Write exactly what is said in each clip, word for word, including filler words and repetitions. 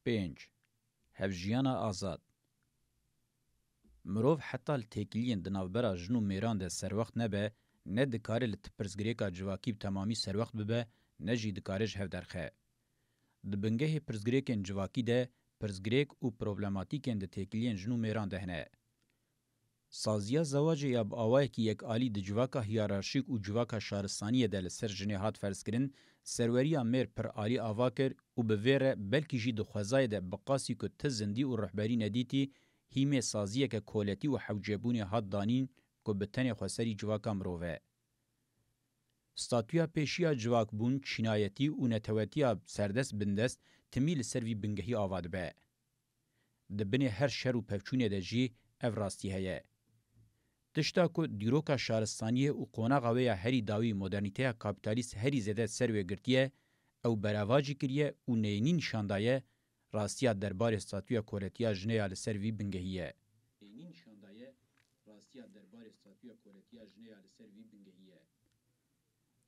pênc. Hevjiyana azad. Mirov heta li têkiliyên di navbera jin û mêran de serwext nebe, ne dikare li pirsgirêka civakî bi temamî serwext bibe, ne jî dikare ji hev derxe. Di bingehê pirsgirêkên civakî de pirsgirêk û problematîkên di têkiliyên jin û mêran de hene. Saziya zewacê ya bi awayekî yekalî di civaka hiyerarşîk û civaka şaristaniyê de li ser jinê hat ferzkirin, serweriya mêr piralî ava kir û bi vê re belkî jî di xwezayê de bi qasî ku ti zindî û rihberî nedîtî, hîmê saziyeke koletî û hewcebûnê hat danîn ku bi tenê xweserî civaka mirov e. Statûya pêşî ya civakbûn, çînayetî û netewetiya serdest bindest timî li ser vî bingehî ava dibe. Di binê her şer û pevçûnê de jî ev rastî heye. Tişta ku dîroka şaristaniyê û qonaxa wê ya herî dawî modernîteya kapîtalîst herî zêde ser wê girtiye, ew berevajî kiriye û neyînî nîşan daye, rastiya derbarê statûya koletiya jinê ya li ser vî bingehî ye. Neyînî nîşan daye, rastiya derbarê statûya koletiya jinê ya li ser vî bingehî ye.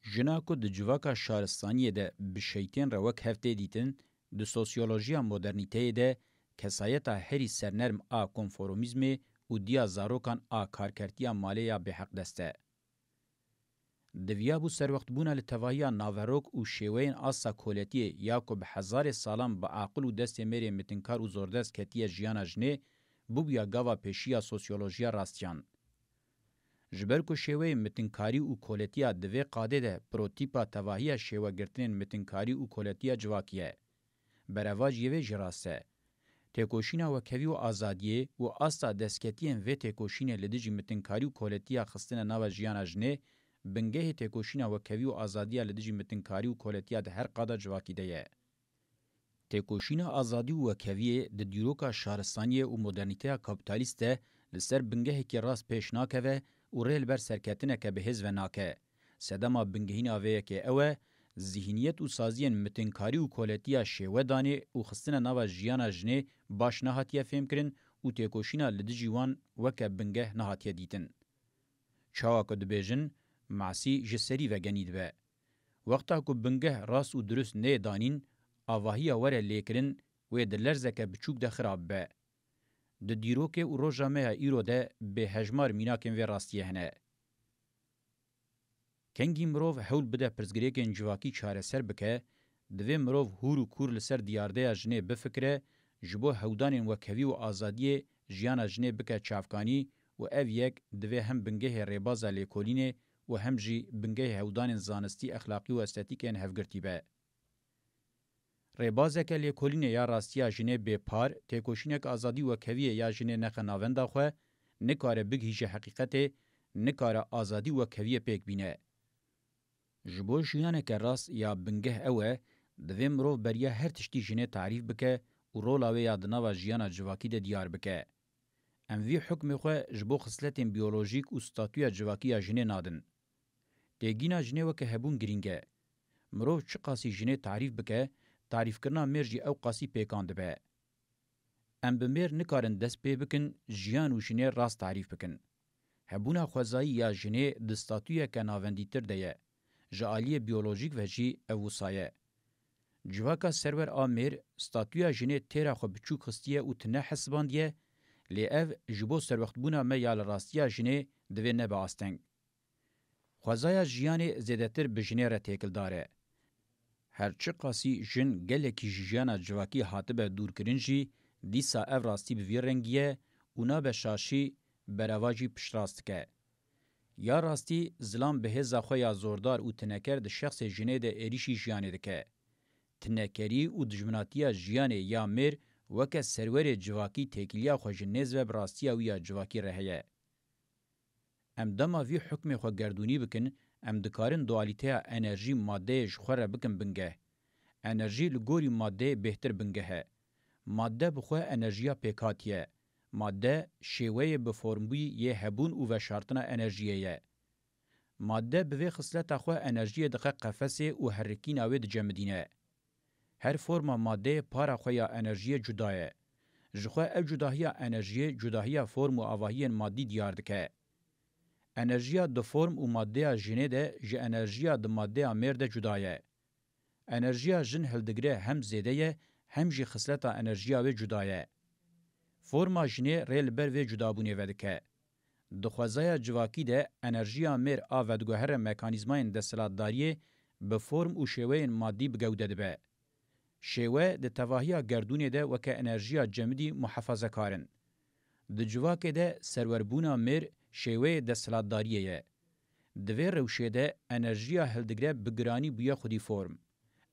Jina ku di civaka şaristaniyê de bi şeytên re wek hev tê dîtin, di sosyolojiya modernîteyê de kesayeta herî sernerm a konformîzmê û diya zarokan a karkertiya malê ya bêheqdest e. Diviyabû serwextbûna li tevahiya naverok û şêweyên asta koletiyê ya ku bi hezarê salan bi aqil û destê mêrê mitinkar û zordest ketiye jiyana jinê, bûbûya gava pêşî ya sosyolojiya rastiyan. Ji ber ku şêweyê mitinkarî û koletiya di vê qadê de protîpa tevahiya şêwegirtinên mitinkarî û koletiya civakî ye. Berevajiyê vê jî rast e. Têkoşîna wekhevî û azadiyê û asta destketiyên vê têkoşînê li dijî mitinkarî û koletiya xistine nava jiyana jinê, bingehê têkoşîna wekhevî û azadiya li dijî mitinkarî û koletiya di her qada civakî de ye. Têkoşîna azadî û wekheviyê di dîroka şaristaniyê û modernîteya kapîtalîst de li ser bingehekî rast pêş nakeve û rê li ber serketineke bihêz venake. Sedema bingehîna vê yekê ew e, zîhniyet û saziyên mitinkarî û koletiya şêwedanê û xistine nava jiyana jinê baş nehatiye fêmkirin û têkoşîna li dijî wan weke bingeh nehatiye dîtin. Çawa ku dibêjin, masî ji serî vegenî dibe. Wexta ku bingeh rast û dirust neyê danîn, avahiya were lêkirin wê di lerzeke biçûk de xirab bibe. Di dîrokê û roja me ya îro de bêhejmar mînakên vê rastiyê hene. Kengî mirov hewl bide pirsgirêkên civakî çareser bike, divê mirov hûr û kûr li ser diyardeya jinê bifikire, ji bo hewdanên wekhevî û azadiyê jiyana jinê bike çavkanî û ev yek divê hem bingehê rêbaza lêkolînê û hem jî bingehê hewdanên zanistî, exlaqî û estetîk ên hevgirtî be. Rêbazeke lêkolînê ya rastiya jinê bê par, têkoşînek azadî wekheviyê ya jinê nexe navenda xwe, nikare bigihîje heqîqetê, nikare azadî wekheviyê pêk bîne. Ji bo jiyaneke rast ya bingeh ew e, divê mirov beriya her tiştî jinê tarîf bike û rola wê ya di nava jiyana civakî de diyar bike. Em vî hukmê xwe ji bo xisletên biyolojîk û statûya civakî ya jinê nadin. Têgîna jinê weke hebûn girîng e. Mirov çiqasî jinê tarîf bike, tarîfkirina mêr jî ew qasî pêkan dibe. Em bi mêr nikarin dest pê bikin, jiyan û jinê rast tarîf bikin. Hebûna xwezayî ya jinê di statûyeke navendîtir de ye. Ji aliyê biyolojîk ve jî ev wisa ye. Civaka serwer a mêr, statûya jinê têra xwe biçûk xistiye û tune hesibandiye, lê ev ji bo serwextbûna me ya li rastiya jinê divê nebe asteng. Xwezaya jiyanê zêdetir bi jinê re têkildar e. Her çiqasî jin gelekî ji jiyana civakî hatibe dûrkirin jî, dîsa ev rastî bi vî rengî ye û nabe şaşî, bereva jî piştrast dike. Ya rastî, zilam bi hêza xwe ya zordar û tineker di şexsê jinê de êrîşî jiyanê dike. Tinekerî û dijminatiya jiyanê ya mêr weke serwerê civakî têkiliya xwe ji nêz ve bi rastiya wî ya civakî re heye. Em dema vî hukmê xwe gerdûnî bikin, em dikarin dualîteya enerjî madeyê ji xwe re bikin bingeh. Enerjî li gorî madeyê bêhtir bingeh e. Madde bi xwe enerjiya pêkhatî ye. Madde şêweyê biformbûyî yê hebûn û veşartina enerjiyê ye. Madde bi vê xisleta xwe enerjiyê dixe qefesê û herikîna wê dicemidîne. Her forma madeyê para xwe ya enerjiyê cuda ye. Ji xwe ev cudahiya enerjiyê cudahiya form û avahiyên madî diyar dike. Enerjiya di form û madeya jinê de ji enerjiya di madeya mêr de cuda ye. Enerjiya jin hildigire hem zêde ye hem jî xisleta enerjiya wê cuda ye. Forma jinê rê li ber vê cudabûnê vedike. Di xwezaya civakî de enerjiya mêr a vediguhere mekanîzmayên desthilatdariyê bi form û şêweyên madî bi gewde dibe. Şêwe di tevahiya gerdûnê de weke enerjiya cemidî muhefazekar in. Di civakê de serwerbûna mêr şêweyê desthilatdariyê ye. Di vê rewşê de enerjiya hildigre bi giranî bûye xwedî form.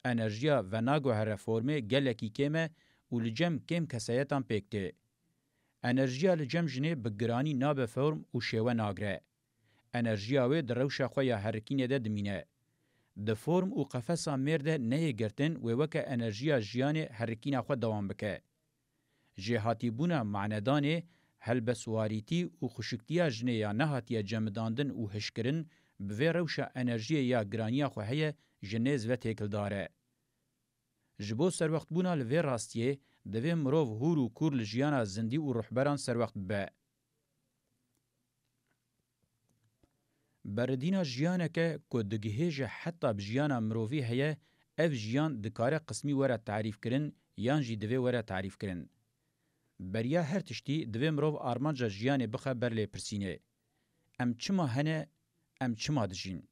Enerjiya venaguhere formê gelekî kêm e û li cem kêm keseyetan pêk tê. Enerjiya li cem jinê bi giranî nabe form û şêwe nagre. Enerjiya wê di rewşa xwe ya herikînê de dimîne. Di form û qefesa mêr de neyê girtin wê weke enerjiya jiyanê herikîna xwe dewam bike. Jêhatîbûna manedanê, helbestwarîtî û xuşiktiya jinê ya nehatiye cemidandin û hişkirin, bi vê rewşa enerjiyê ya giraniya xwe heye, ji nêz ve têkildar e. Ji bo serwextbûna li vê rastiyê, divê mirov hûr û kûr li jiyana zindî û ruhberan serwext bibe. Beridîna jiyaneke ku digihêje heta bi jiyana mirovî heye, ev jiyan dikare qismî were tarîfkirin yan jî divê were tarîfkirin. Beriya her tiştî divê mirov armanca jiyanê bixe ber lêpirsînê. Em çima hene, em çima dijîn?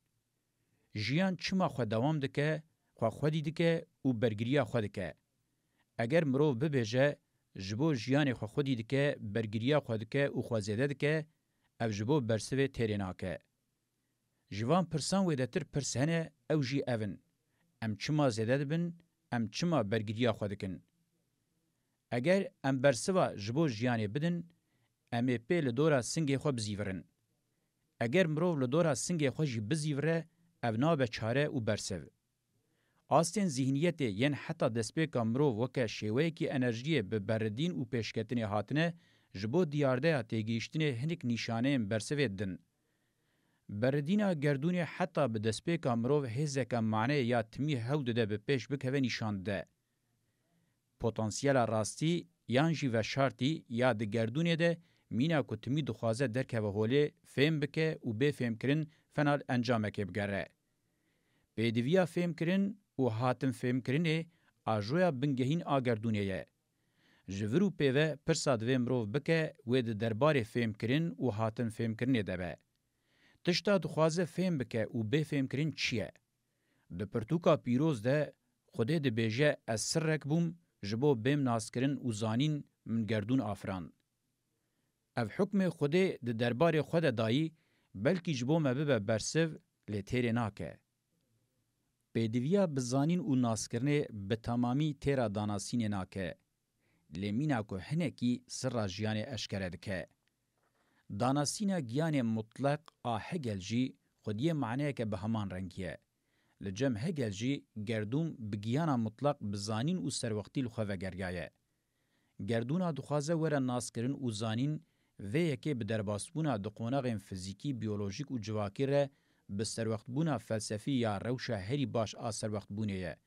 Jiyan çima xwe dewam dike, xwe xwedî dike û bergiriya xwe dike? Eger mirov bibêje, ji bo jiyanê xwe xwedî dike, bergiriya xwe dike û xwe zêde dike, ev ji bo bersivê têrê nake. Ji van pirsan wêdetir pirs hene, ew jî ev in: Em çima zêde dibin, em çima bergiriya xwe dikin? Eger em bersiva ji bo jiyanê bidin, em ê pê li dora singê xwe bizîvirin. Eger mirov li dora singê xwe jî bizîvire, ev nabe çare û bersiv. Astên zîhniyetê yên heta destpêka mirov weke şêweyekî enerjiyê bi beridîn û pêşketinê hatine, ji bo diyardeya têgihiştinê hinek nîşaneyên bersivê didin. Beridîna gerdûnê heta bi destpêka mirov hêzeke maneyê ya timî hewl dide bi pêş bikeve nîşan dide. Potansiyela rastî yan jî veşartî ya di gerdûnê de mîna ku timî dixwaze derkeve holê, fêm bike û bê fêmkirin fena li encamekê bigere. Pêdiviya fêmkirin û hatinfêmkirinê ajoya bingehîn a gerdûnê ye. Ji vir û pê ve pirsa divê mirov bike wê di derbarê fêmkirin û hatinfêmkirinê de be. Tişta dixwaze fêm bike û bê fêmkirin çi ye? Di pirtûka pîroz de Xwedê dibêje, Ez sirrek bûm, ji bo bêm naskirin û zanîn min gerdûn afirand. Ev hukmê Xwedê di derbarê xwe de dayî, belkî ji bo me bibe bersiv, lê têrê nake. Pêdiviya bi zanîn û naskirinê bi temamî têra danasînê nake. Lê mîna ku hinekî sirra jiyanê eşkere dike. Danasîna giyanê mutleq a Hegel jî xwediyê maneyeke bi heman rengî ye. Li cem Hegel jî gerdûn bi giyana mutleq bi zanîn û serwextî li xwe vegeriyaye. Gerdûna dixwaze were naskirin û zanîn, vê yekê bi derbasbûna di qonaxên fizîkî, biyolojîk û civakî re bi serwextbûna felsefî ya rewşa herî baş a serwextbûnê ye.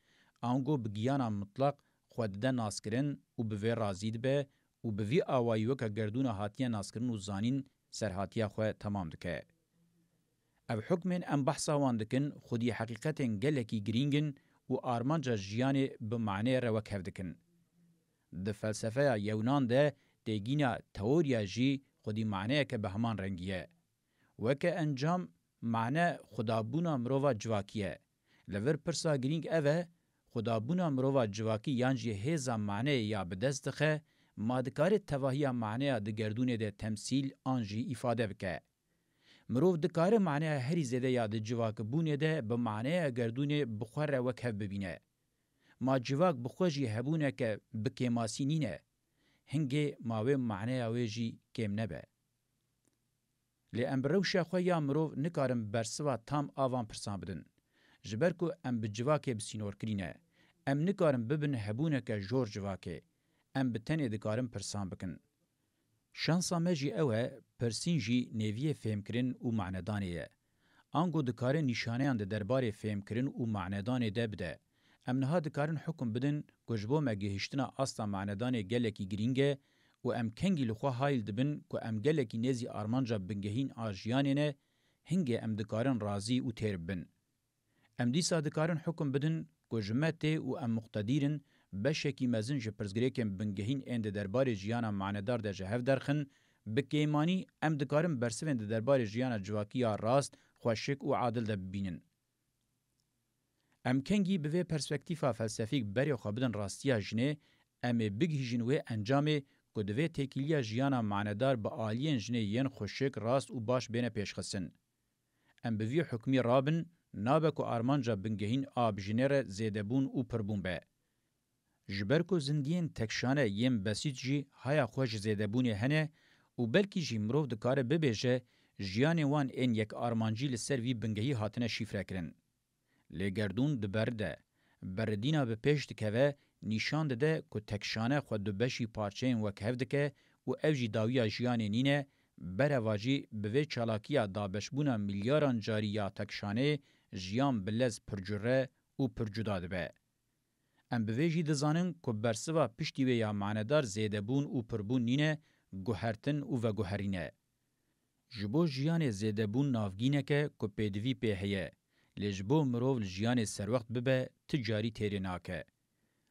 Ango bi giyana mutleq xwe dide naskirin û bi vê razî dibe û bi vî awayî weke gerdûna hatiye naskirin û zanîn serhatiya xwe temam dike. Ev hukmên em behsa wan dikin, xwedî heqîqetên gelekî girîng in û armanca jiyanê bi maneyê re wekhev dikin. Di felsefeya Yewnan de têgîna teoriya jî xwedî maneyeke bi heman rengî ye. Weke encam, mane xwedabûna mirova civakî ye. Li vir pirsa girîng ev e, xwedabûna mirova civakî yan jî hêza maneyê ya bi dest dixe, ma dikare tevahiya maneya di gerdûnê de temsîl an jî îfade bike? Mirov dikare maneya herî zêde ya di civakbûnê de bi maneya gerdûnê bi xwe re wekhev bibîne? Ma civak bi xwe jî hebûneke bi kêmasî nîne? Hingê ma wê maneya wê jî kêm nebe? Lê em bi rewşa xwe ya mirov nikarin bersiva tam a van pirsan bidin. Ji ber ku em bi civakê bi sînorkirî ne, em nikarin bibin hebûneke jor civakê. Em bi tenê dikarin pirsan bikin. Şansa me jî ew e, pirsîn jî nêviyê fêmkirin û manedanê ye. Ango dikare nîşaneyan di derbarê fêmkirin û manedanê de bide. Em niha dikarin hukum bidin ku ji bo me gihiştina asta manedanê gelekî girîng e û em kengî li xwe hayl dibin ku em gelekî nêzî armanca bingehîn a jiyanê ne, hingê em dikarin razî û têr bibin. Em dîsa dikarin hukum bidin ku ji me tê û em muqtedîr in Beşekî mezin ji pirsgirêkên bingehîn ên di derbarê jiyana manedar de ji hev derxin, bi kêmanî em dikarin bersivên di derbarê jiyana civakî ya rast, xweşik û adil de bibînin. Em kengî bi vê perspektîfa felsefîk berê xwe bidin rastiya jinê, em ê bigihîjin wê encamê ku divê têkiliya jiyana manedar bi aliyên jinê yên xweşik, rast û baş bêne pêşxistin. Em bi vî hukmî rabin, nabe ku armanca bingehîn a bi jinê re zêdebûn û pirbûn be. Ji ber ku zindiyên tekşane yên besît jî haya xwe ji zêdebûnê hene û belkî jî mirov dikare bibêje, jiyanê wan ên yekarmancî li ser vî bingehî hatine şîfrekirin. Lê gerdûn diberide, beridîna bi pêş dikeve, nîşan dide ku tekşane xwe du beşî parçeyên wekhev dike û ev jî dawiya jiyanê nîne, berevajî bi vê çalakiya dabeşbûna milyaran carî ya tekşaneyê jiyan bi lez pircure û pircuda dibe. Em bi vê jî dizanin ku bersiva piştî wê ya manedar zêdebûn û pirbûn nîne, guhertin û veguherîn e. Ji bo jiyanê zêdebûn navgîneke ku pêdivî pê heye, lê ji bo mirov li jiyanê serwext bibe, ti carî têrê nake.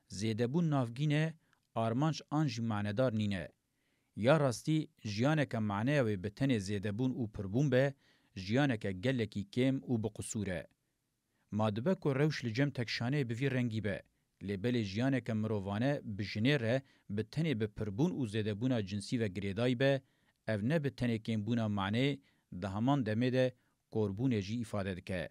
Zêdebûn navgîn e, armanc an jî manedar nîne. Ya rastî, jiyaneke maneya wê bi tenê zêdebûn û pirbûn be, jiyaneke gelekî kêm û bi qisûr e. Ma dibe ku rewş li cem tekşaneyê bi vî rengî be, lê belê jiyaneke mirovane bi jinê re bi tenê bi pirbûn û zêdebûna cinsî ve girêdayî be, ev ne bi tenê kêmbûna maneyê, di heman demê de korbûnê jî îfade dike.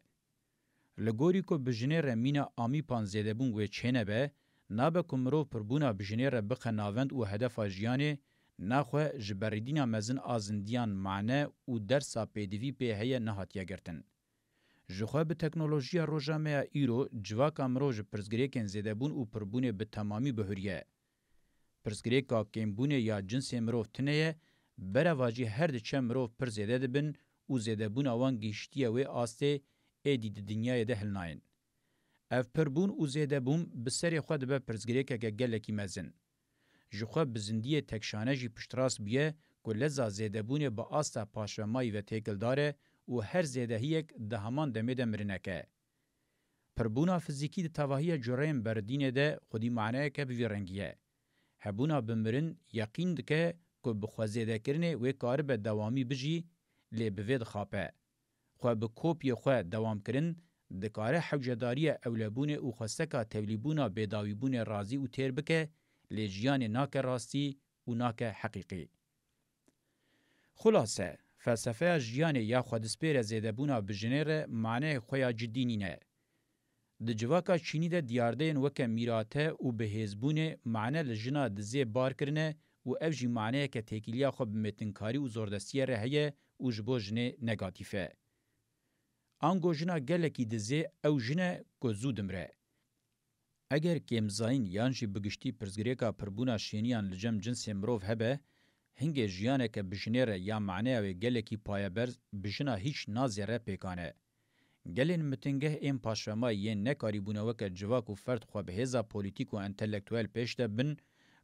Li gorî ku bi jinê re mîna amîpan zêdebûn wê çênebe, nabe ku mirov pirbûna bi jinê re bixe navend û hedefa jiyanê, naxwe ji berîdîna mezin a zindiyan mane û dersa pêdivî pê heye nehatiye girtin. Jixwe bi teknolojiya roja me ya îro, civaka mirov ji pirsgirêkên zêdebûn û pirbûnê bi temamî bihuriye. Pirsgirêka kêmbûnê ya cinsê mirov tune ye, berevajî her diçe mirov pir zêde dibin û zêdebûna wan gihiştiye wê astê êdî di dinyayê de hilnayên. Ev pirbûn û zêdebûn bi serê xwe dibe pirsgirêkeke gelekî mezin. Jixwe bi zindiyê tekşane jî piştrast bûye ku leza zêdebûnê bi asta paşvemayî ve têkildar e û her zêdehiyek di heman demê de mirinek e. Pirbûna fizîkî di tevahiya cureyên berdînê de xwedî maneyeke bi vî rengî ye. Hebûna bi mirin yeqîn dike ku bi xwezêdekirinê wê karibe dewamî bijî, lê bi vê dixape. Xwe bi kopiyê xwe dewam kirin, dikare hewcedariya ewlebûnê û xwesteka tevlîbûna bêdawîbûnê razî û têr bike, lê jiyanê nake rastî û nake heqîqî. Xulase, felsefeya jiyanê ya xwedispêre zêdebûna bi jinê re maneyê xwe ya cidî nîne. Di civaka Çînî de diyardeyên weke mîrate û bihêzbûnê mane li jina dizê bar kirine û ev jî maneyeke têkiliya xwe bi mêtinkarî û zordestiyê re heye û ji bo jinê negatîf e. Ango jina gelekî dizê ew jin e ku zû dimre. Eger kêmzayîn yan jî bi giştî pirsgirêka pirbûna şêniyan li cem cinsê mirov hebe, hingê jiyaneke bi jinê re ya maneya wê gelekî payeberz bi jina hîç nazêre pêkan e. Gelên mitingeh ên paşvemayî yên nekarîbûne weke civak û ferd xwe bi hêza polîtîk û entelektuel pêş de bin,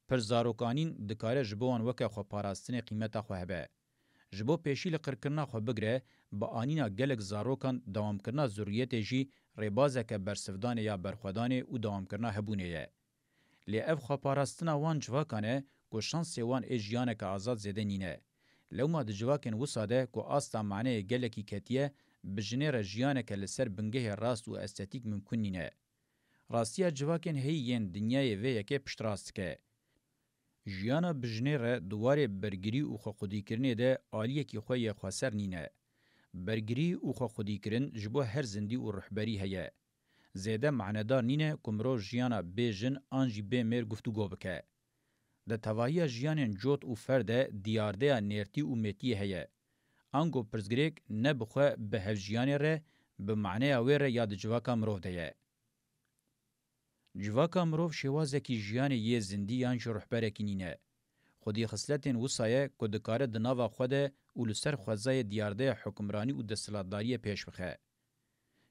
pir zarokanîn dikare ji bo wan weke xweparastinê qîmeta xwe hebe. Ji bo pêşî li qirkirina xwe bigire, bi anîna gelek zarokan dewamkirina zurriyetê jî rêbazeke bersivdanê ya berxwedanê û dewamkirina hebûnê ye. Lê ev xweparastina wan civakan e ku şansê wan ê jiyaneke azad zêde nîne. Lewma di civakên wisa de ku asta maneyê gelekî ketiye, bi jinê re jiyaneke li ser bingehê rast û estetîk mimkun nîne. Rastiya civakên heyî yên dinyayê vê yekê piştrast dike. Jiyana bi jinê re di warê bergirî û xwexwedîkirinê de aliyekî xwe yê xweser nîne. Bergirî û xwexwedîkirin ji bo her zindî û rihberî heye. Zêde manedar nîne ku mirov jiyana bê jin an jî bê mêr guftûgo bike. Di tevahiya jiyanên cot û fer de diyardeya nêrtî û mêtiyê heye. Ango pirsgirêk ne bi xwe bi hevjiyanê re, bi maneya wê re ya di civaka mirov de ye. Civaka mirov şêwazekî jiyanê yê zindî yan jî ruhberekî nîne. Xwedî xisletên wisa ye ku dikare di nava xwe de û li ser xwezayê diyardeya hukimranî û desthilatdariyê pêş bixe.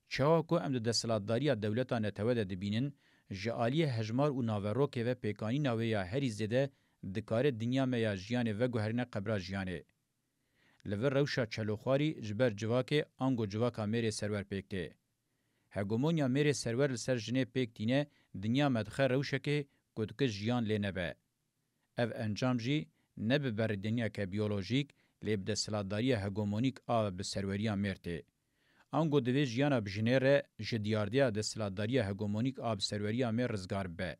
Çawa ku em di desthilatdariya dewleta netewe de dibînin, ji aliyê hejmar û naverokê ve pêkanîna wê ya herî zêde dikare dinya me ya jiyanê veguherîne qebra jiyanê. Li vir rewşa çeloxwarî ji ber civakê ango civaka mêrê serwer pêk tê. Hegemonya mêrê serwer li ser jinê pêk tîne, dinya me dixe rewşekê ku dike jiyan lê nebe. Ev encam jî ne bi berîdeniyeke biyolojîk, lê bi desthilatdariya hegemonîk a bi serweriya mêr tê. Ango divê jiyana bi jinê re ji diyardeya desthilatdariya hegemonîk a bi serweriya mêr rizgar bibe.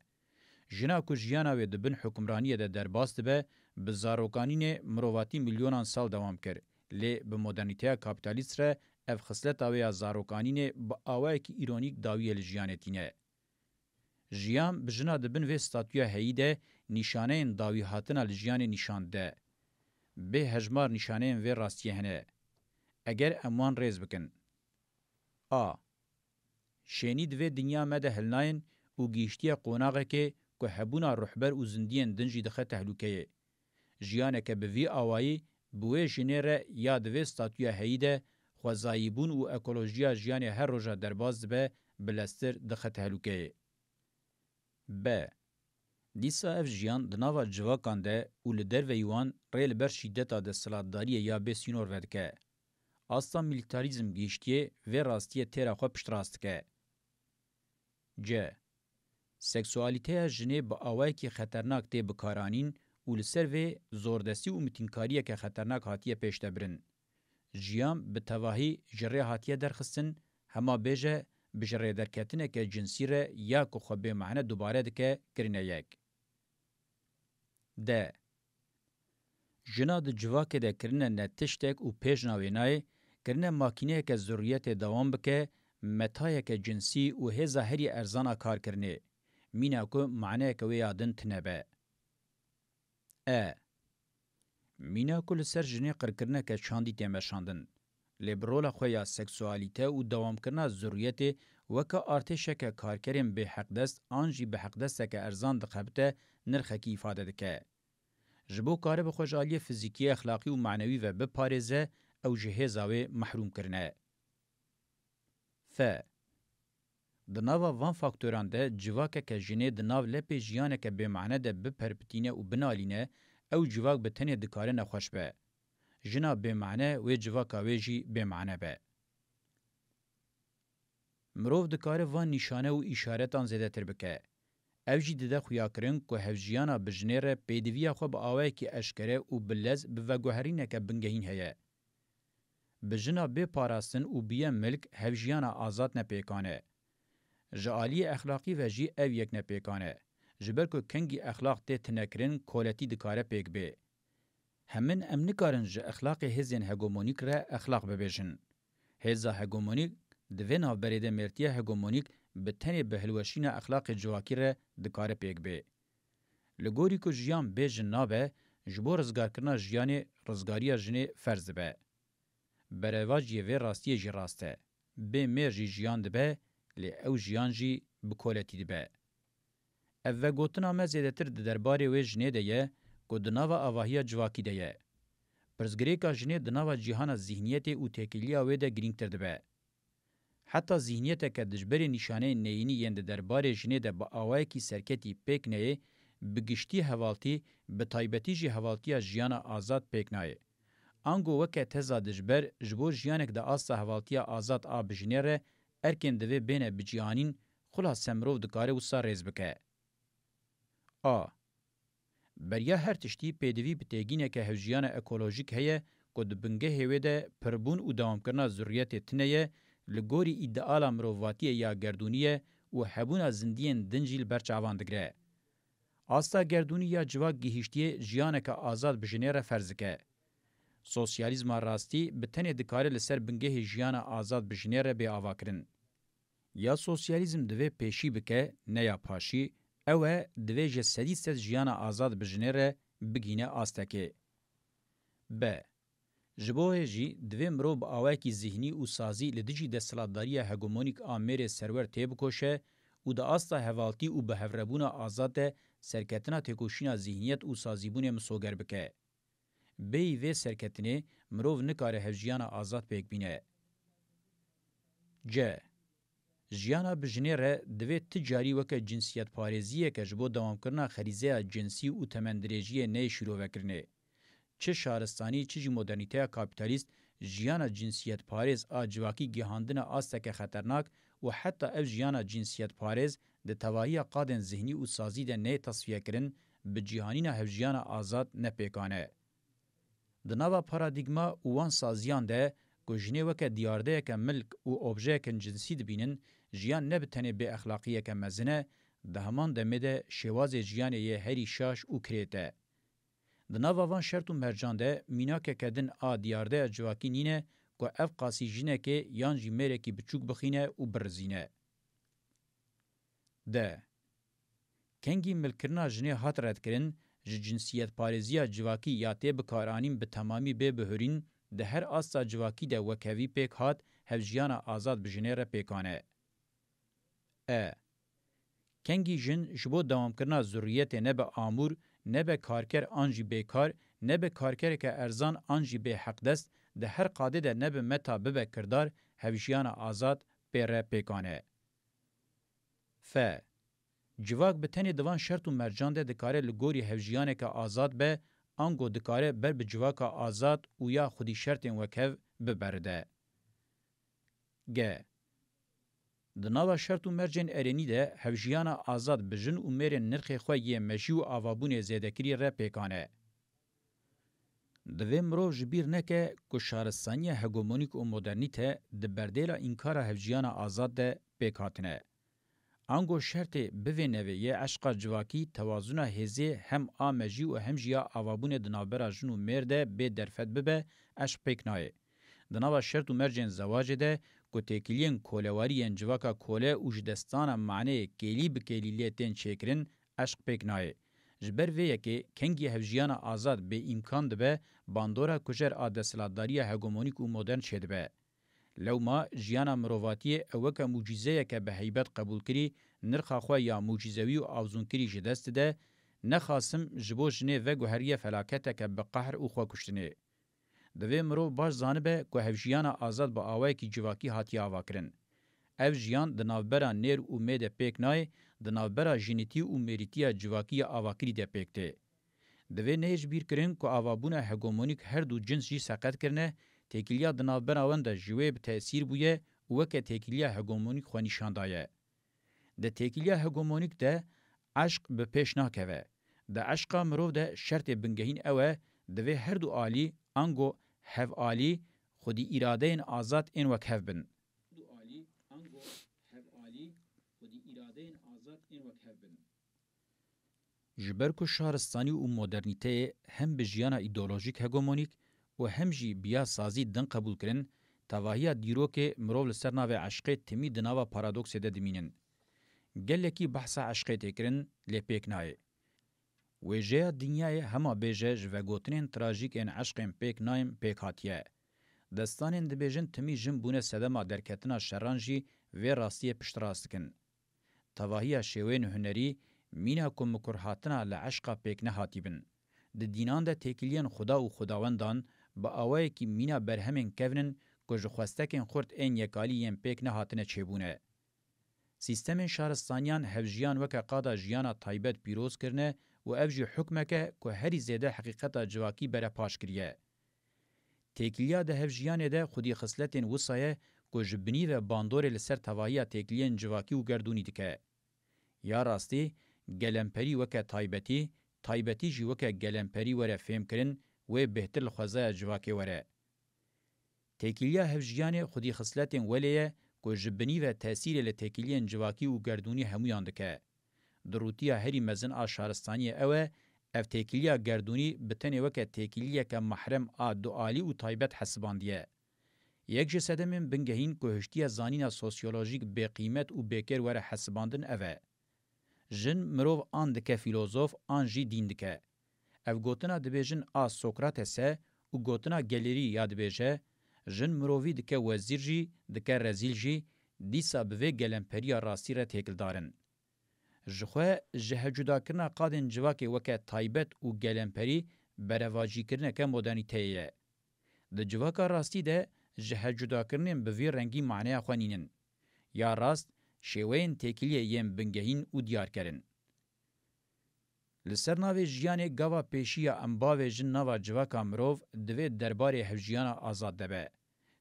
Jina ku jiyana wê di bin hukimraniyê de derbas dibe, bi zarokanînê mirovatî milyonan sal dewam kir, lê bi modernîteya kapîtalîst re ev xisleta wê ya zarokanînê bi awayekî îronîk dawiyê li jiyanê tîne. Jiyan bi jina di bin vê statûya heyî de nîşaneyên dawîhatina li jiyanê nîşan dide. Bê hejmar nîşaneyên vê rastiyê hene. Eger em wan rêz bikin. A. Şênî di vê dinya me de hilnayên û gihîştiye qonaxekê ku hebûna ruhber û zindiyên din jî dixe tehlûkeyê. Jiyaneke bi vî awayî bi wê jinê re ya di vê statûya heyî de xwezayîbûn û ekolojiya jiyanê her roja derbas dibe, bileztir dixe tehlûkeyê. B. Dîsa ev jiyan di nava civakan de û li derveyî wan rê li ber şîdeta desthilatdariyê ya bê sînor vedike. Asta milîtarîzm gihîştiyê vê rastiyê têra xwe piştrast dike. C. Seksualîteya jinê bi awayekî xeternak tê bikaranîn û li ser vê zordestî û mitînkariyeke xeternak hatiye pêşdebirin. Jiyan bi tevahî ji rê hatiye derxistin, hema bêje bi ji rêderketineke cinsî re ya ku xwe bêmane dubare dike, kirine yek. D. Jina di civakê de kirine ne tiştek û pêjna wê nayê, kirine makîneyeke zurriyetê dewam bike, metayeke cinsî û hêza herî erzan a karkirinê. Mîna ku maneyeke wê ya din tine be. E. Mîna ku li ser jinê qirkirineke çandî tê meşandin. Lê bi rola xwe ya seksualîte û dewamkirina zurriyetê weke artêşeke karkerên bêheqdest an jî bi heqdesteke erzan dixebite nirxekî îfade dike. Ji bo karibe xwe ji aliyê fizîkî, exlaqî û manewî ve biparêze, ew ji hêza wê mehrûm kirine. F. Di nava van faktoran de civakeke jinê di nav lepê jiyaneke bêmane de biperpitîne û binalîne, ew civak bi tenê dikare nexweş be. Jina bêmane wê civaka wê jî bêmane be. Mirov dikare van nîşane û îşaretan zêdetir bike. Ev jî dide xuyakirin ku hevjiyana bi jinê re pêdiviya xwe bi awayekî eşkere û bi lez bi veguherîneke bingehîn heye. Bi jina bê parastin û biye milk hevjiyana azad ne pêkan e. Ji aliyê exlaqî ve jî ev yek ne pêkan e. Ji ber ku kengî exlaq tê tinekirin, koletî dikare pêk bê. Hemin em nikarin ji exlaqê hêzên hegemonîk re exlaq bibêjin. Hêza hegemonîk di vê navberê de mêrtiya hegemonîk bi tenê bi hilweşîna exlaqê civakî re dikare pêk bê. Li gorî ku jiyan bê jin nabe, ji bo rizgarkirina jiyanê rizgariya jinê ferz dibe. Berevajiyê vê rastiyê jî rast e. Bê mêr jî jiyan dibe, lê ew jiyan jî bi koletî dibe. Ev vegotina me zêdetir di derbarê wê jinê de ye ku di nava avahiya civakî de ye. Pirsgirêka jinê di nava cîhana zîhniyetê û têkiliya wê de girîngtir dibe. Heta zîhniyeteke dijberê nîşaneyên neyînî yên di derbarê jinê de bi awayekî serketî pêk neyê, bi giştî hevaltî, bi taybetî jî hevaltiya jiyana azad pêk nayê. Ango weke teza dijber ji bo jiyanek di asta hevaltiya azad a bi jinê re erkên divê bêne bicîhanîn, xulase mirov dikare wisa rêz bike. A. Beriya her tiştî pêdivî bi têgîneke hevjiyana ekolojîk heye ku di bingehê wê de pirbûn û dewamkirina zurriyetê tune ye, li gorî îdeala mirovatiyê ya gerdûnî ye û hebûna zindiyên din jî li ber çavan digire. Asta gerdûnî ya civak gihîştiyê jiyaneke azad bi jinê re ferz dike. Sosyalîzma rastî bi tenê dikare li ser bingehê jiyana azad bi jinê re bê avakirin. Ya sosyalîzm divê pêşî bike, ne ya paşî, ew e divê ji sedî sed jiyana azad bi jinê re bigihîne astekê. B. Ji bo wê jî divê mirov bi awayekî zîhnî û sazî li dijî desthilatdariya hegemonîk a mêrê serwer têbikoşe û di asta hevaltî û bihevrebûna azad de serketina têkoşîna zîhniyet û sazîbûnê misoger bike. Bêyî vê serketinê mirov nikare hevjiyana azad pêk bîne. C. Jiyana bi jinê re divê ti carî weke cinsiyetparêziyeke ji bo dewamkirina xerîzeya cinsî û temendirêjiyê neyê şîrovekirinê. Çi şaristanî, çi jî modernîteya kapîtalîst jiyana cinsiyetparêz a civakî gihandine asteke xeternak û heta ev jiyana cinsiyetparêz di tevahiya qadên zihnî û sazî de neyê tesfiyekirin, bi cîhanîna hevjiyana azad ne pêkan e. Di nava paradîgma û wan saziyan de ku jinê weke diyardeyeke milk û objeyekin cinsî dibînin, jiyan ne bi tenê bêexlaqiyeke mezin e, di heman demê de şêwazê jiyanê yê herî şaş û kirêt e. Di nava van şert û mercan de mînakeke din a diyardeya civakî nîne ku ev qasî jinekê yan jî mêrekî biçûk bixîne û birizîne. D. Kengî milkirina jinê hat redkirin, ji cinsiyetparêziya civakî ya tê bikaranîn bi temamî bê bihurîn, di her asta civakî de wekevî pêk hat, hevjiyana azad bi jinê re pêkan e. E. Kengî jin ji bo dewamkirina zurriyetê nebe amûr, nebe karker an jî bêkar, nebe karkereke erzan an jî bêheqdest, di her qadê de nebe meta bibe kirdar, hevjiyana azad pê re pêkan e. F. Civak bi tenê di van şert û mercan de dikare li gorî hevjiyaneke azad be, ango dikare ber bi civaka azad û ya xwedî şertên wekhev biberide. G. Di nava şert û mercên erênî de hevjiyana azad bi jin û mêrên nirxê xwe yê mejî û avabûnê zêdekirî re pêkan e. Divê mirov ji bîr neke ku şaristaniya hegemonîk û modernîte di berdêla înkara hevjiyana azad de pêk hatine. Ango şertê bivê nevê yê eşqa civakî tewazûna hêzê hem a mejî û hem jî ya avabûnê di navbera jin û mêr de bê derfet bibe, eşq pêk nayê. Di nava şert û mercên zewacê de ku têkiliyên kolewarî yên civaka kole û ji destana maneyê kêlî bi kêlî lê tên çêkirin, eşq pêk nayê. Ji ber vê yekê kengî hevjiyana azad bê îmkan dibe, bandora kujer a desthilatdariya hegemonîk û modern çêdibe. Lewma jiyana mirovatiyê ew weke mucîzeyeke bi heybet qebûlkirî, nirxa xwe ya mucîzewî û avzûnkirî ji dest dide, nexasim ji bo jinê veguheriye felaketeke bi qehr û xwekuştinê. Divê mirov baş zanibe ku hevjiyana azad bi awayekî civakî hatiye avakirin. Ev jiyan di navbera nêr û mê de pêk nayê, di navbera jinîtî û mêrîtiya civakî ya avakirî de pêk tê. Divê neyê ji bîr kirin ku avabûna hegemonîk her du cins jî seqet kirine, têkiliya di navbera wan de ji wê bi tesîr bûye û weke têkiliya hegemonîk xwe nîşan daye. Di têkiliya hegemonîk de eşq bi pêş nakeve. Di eşqa mirov de şertê bingehîn ew e, divê her du alî, ango hevalî, xwedî îradeyên azad ên wekhev bin. Du alî, ango hevalî, xwedî îradeyên azad ên wekhev bin. Ji ber ku şaristanî û modernîteyê hem bi jiyana îdeolojîk hegemonîk û hem jî bi ya sazî din qebûl kirin, tevahiya dîrokê mirov li ser navê eşqê timî di nava paradoksê de dimînin. Gelekî behsa eşqê tê kirin, lê pêk nayê. Wêjeya dinyayê hema bêje ji vegotinên trajîk ên eşqên pêk nayên pêk hatiye. Destanên dibêjin timî jin bûne sedema derketina şeran jî vê rastiyê piştrast dikin. Tevahiya şêweyên hunerî, mîna ku mikurhatina li eşqa pêk nehatî bin. Di dînan de têkiliyên xuda û xudawendan bi awayekî mîna berhemên kevn in ku ji xwestekên xurt ên yekalî yên pêk nehatine çêbûne. Sîstemên şaristaniyan hevjiyan weke qada jiyana taybet pîroz kirine û ev jî hukmeke ku herî zêde heqîqeta civakî bere paş kiriye. Têkiliya di hevjiyanê de xwedî xisletên wisa ye ku ji binî ve bandorê li ser tevahiya têkiliyên civakî û gerdûnî dike. Ya rastî, gelemperî weke taybetî, taybetî jî weke gelemperî were fêmkirin, wê bêhtir li xwezaya civakê were. Têkiliya hevjiyanê xwedî xisletên welê ye ku ji binî ve tesîrê li têkiliyên civakî û gerdûnî hemûyan dike. Dirûtiya herî mezin a şaristaniyê ew e, ev têkiliya gerdûnî bi tenê weke têkiliyeke mehrem a dualî û taybet hesibandiye. Yek ji sedemên bingehîn ku hiştiye zanîna sosyolojîk bêqîmet û bêkêr were hesibandin ev e. Jin mirov an dike fîlozof an jî dîn dike. Ev gotina dibêjin a Sokrates e û gotina gelêrî ya dibêje, jin mirovî dike wezîr jî, dike rezîl jî, dîsa bi vê gelemperiya rastî re têkildar in. Ji xwe ji hevcudakirina qadên civakê weke taybet û gelemperî berevajîkirineke modernîteyê ye. Di civaka rastî de ji hevcudakirinên bi vî rengî maneya xwe nînin. Ya rast, şêweyên têkiliyê yên bingehîn û diyarker in. Li ser navê jiyanê gava pêşî ya embavê jin nava civaka mirov divê derbarê hevjiyana azad de be.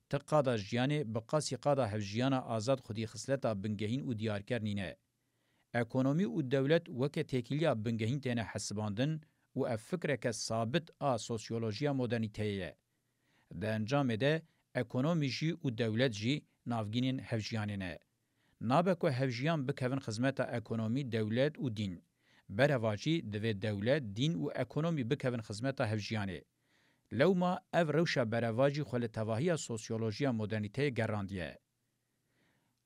Ti qada jiyanê bi qasî qada hevjiyana azad xwedî xisleta bingehîn û diyarker nîne. Ekonomî û dewlet weke têkiliya bingehîn têne hesibandin û ev fikreke sabit a sosyolojiya modernîteyê ye. Di encamê de ekonomî jî û dewlet jî navgînên hevjiyanê ne. Nabe ku hevjiyan bikevin xizmeta ekonomî, dewlet û dîn. Berevajî divê dewlet, dîn û ekonomî bikevin xizmeta hevjiyanê. Lewma ev rewşa berevajî xwe li tevahiya sosyolojiya modernîteyê gerandiye.